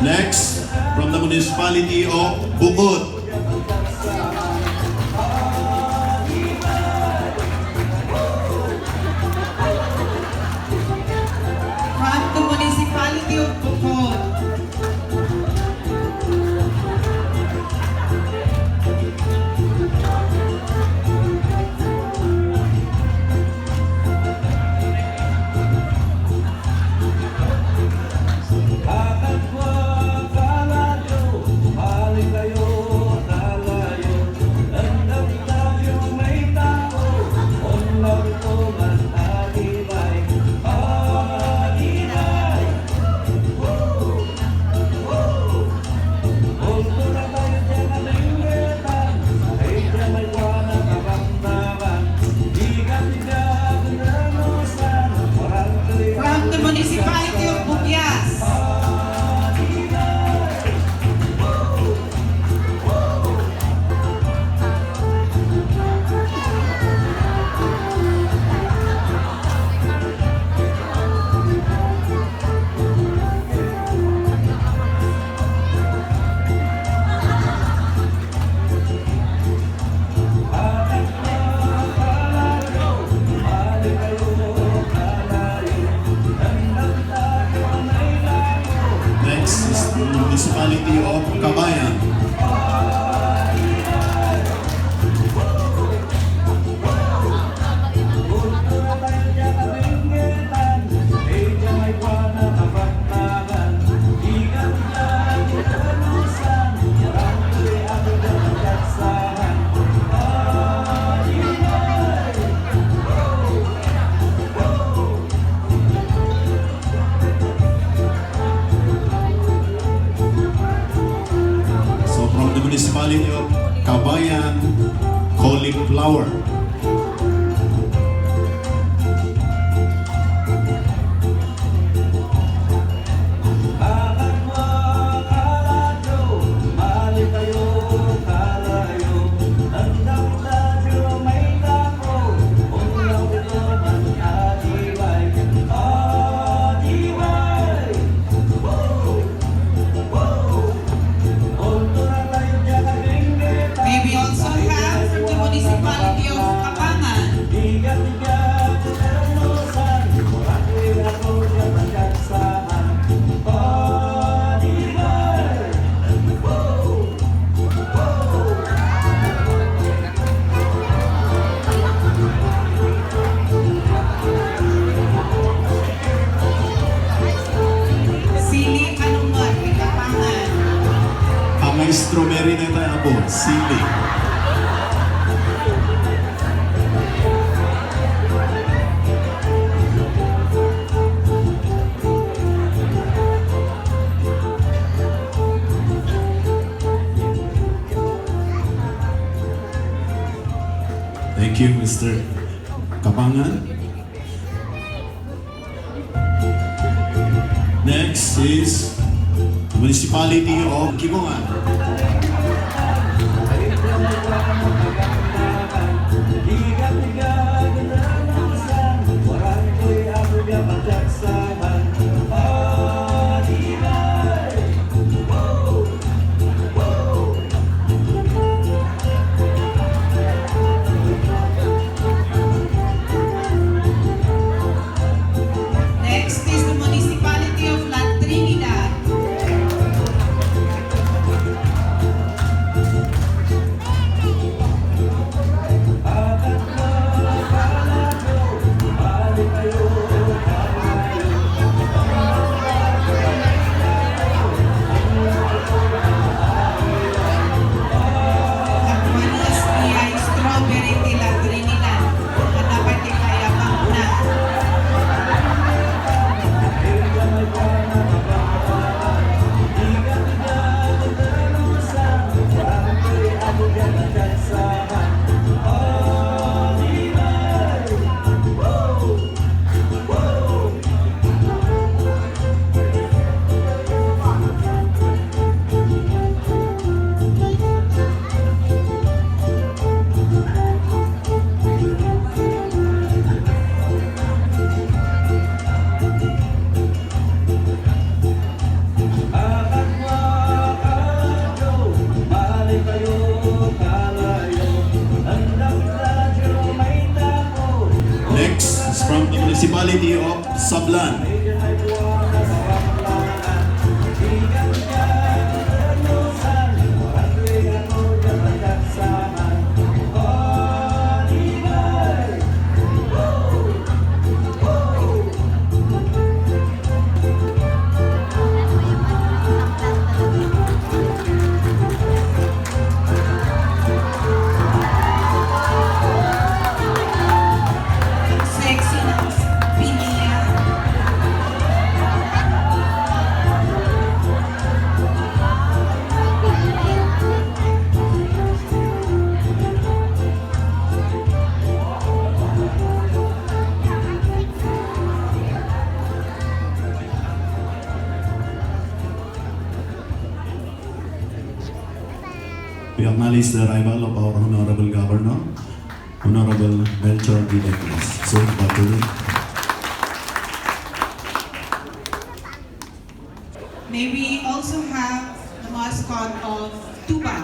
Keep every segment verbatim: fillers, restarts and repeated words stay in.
Next, from the municipality of Bukod. From the municipality of Bukod. From the municipality of Bubias. Next is the municipality of Kabayan. So from the municipality of Kabayan, cauliflower. May we also have from the municipality of Kapangan. Sili, kanungot, ikapangan. Ang strawberry na tayo, apo. Sili. Thank you, Mister Kapangan. Next is Municipality of Kibungan. Next is the municipality of La Trinidad. Quality of Sablan. Sexy ng pinya. We acknowledge the arrival of our Honorable Governor, Honorable Melchor D. Decles. So, back to you. May we also have the mascot of Tuba?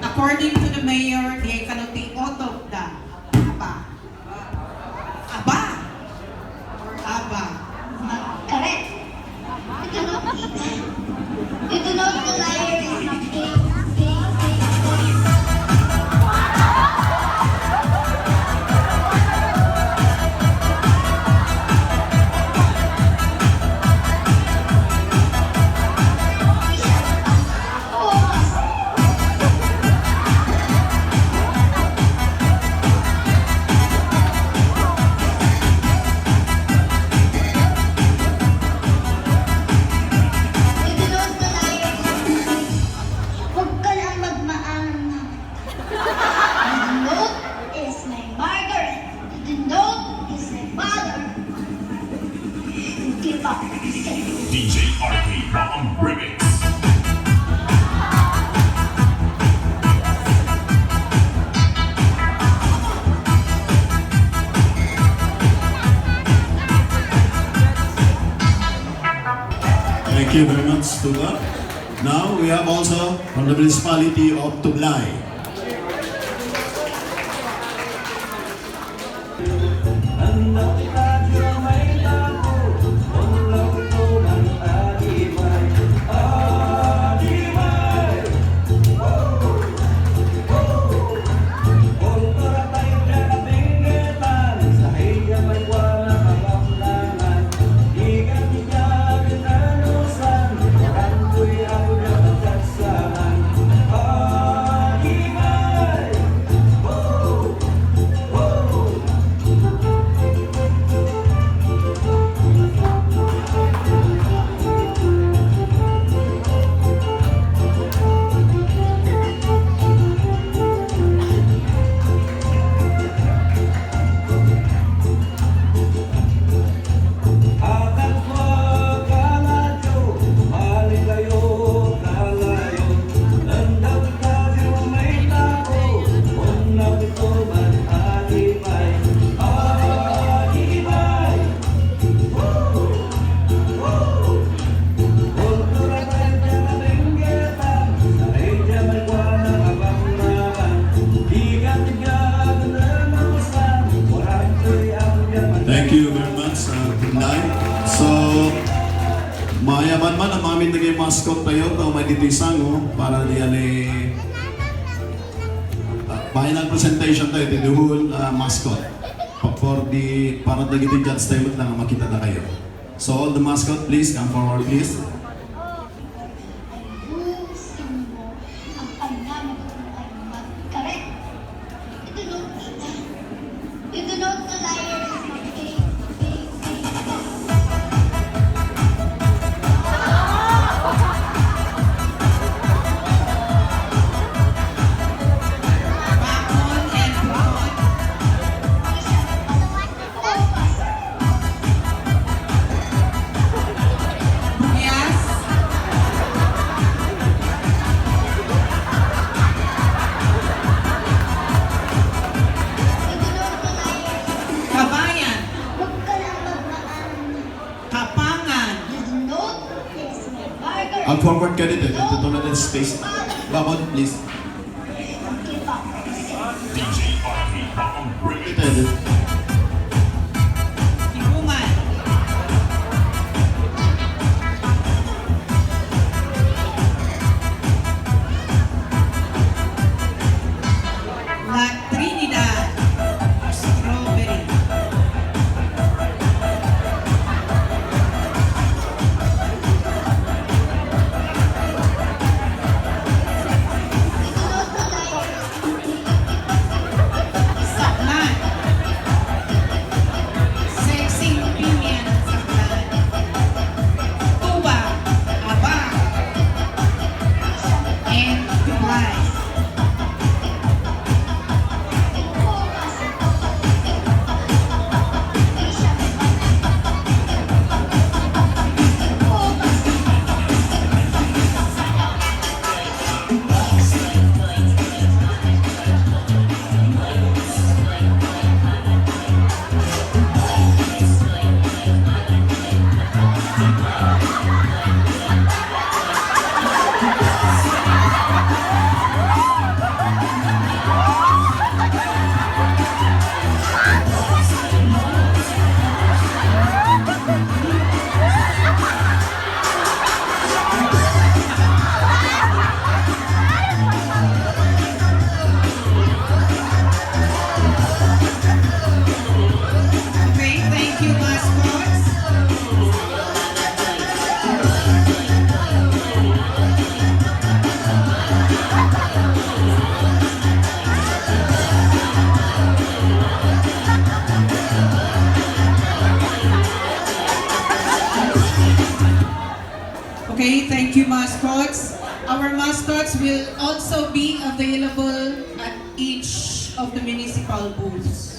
According to the mayor, di kano ti otop da. Aba. Aba! Aba. Correct. You do not, you do not rely on. Huwag ka lang magmaang. Didn't know is my Margaret. Didn't know is my father. Give up. D J R K Bomb Remix. Thank you very much, Tuba. Now, we have also from the municipality of Tublay. Thank you very much, uh, Inday. So, maayaban man a maamin dagiti mascot tayo, ta umay ditoy sango, para diay, uh, final presentation tayo, ti the whole, uh, mascot. For the, para dagiti judge tayo met lang a makita dakayo. So all the mascot, please come forward, please. Yes. Kabayan. Kapangan. Ang forward ka dito, dito na din space. Babon, please. Ibuman. La Trinidad, strawberry. Saklan. Sexy opinion, Saklan. Tuba, aba, and Dubai. Okay, thank you, mascots. Okay, thank you, mascots. Our mascots will also be available at each of the municipal booths.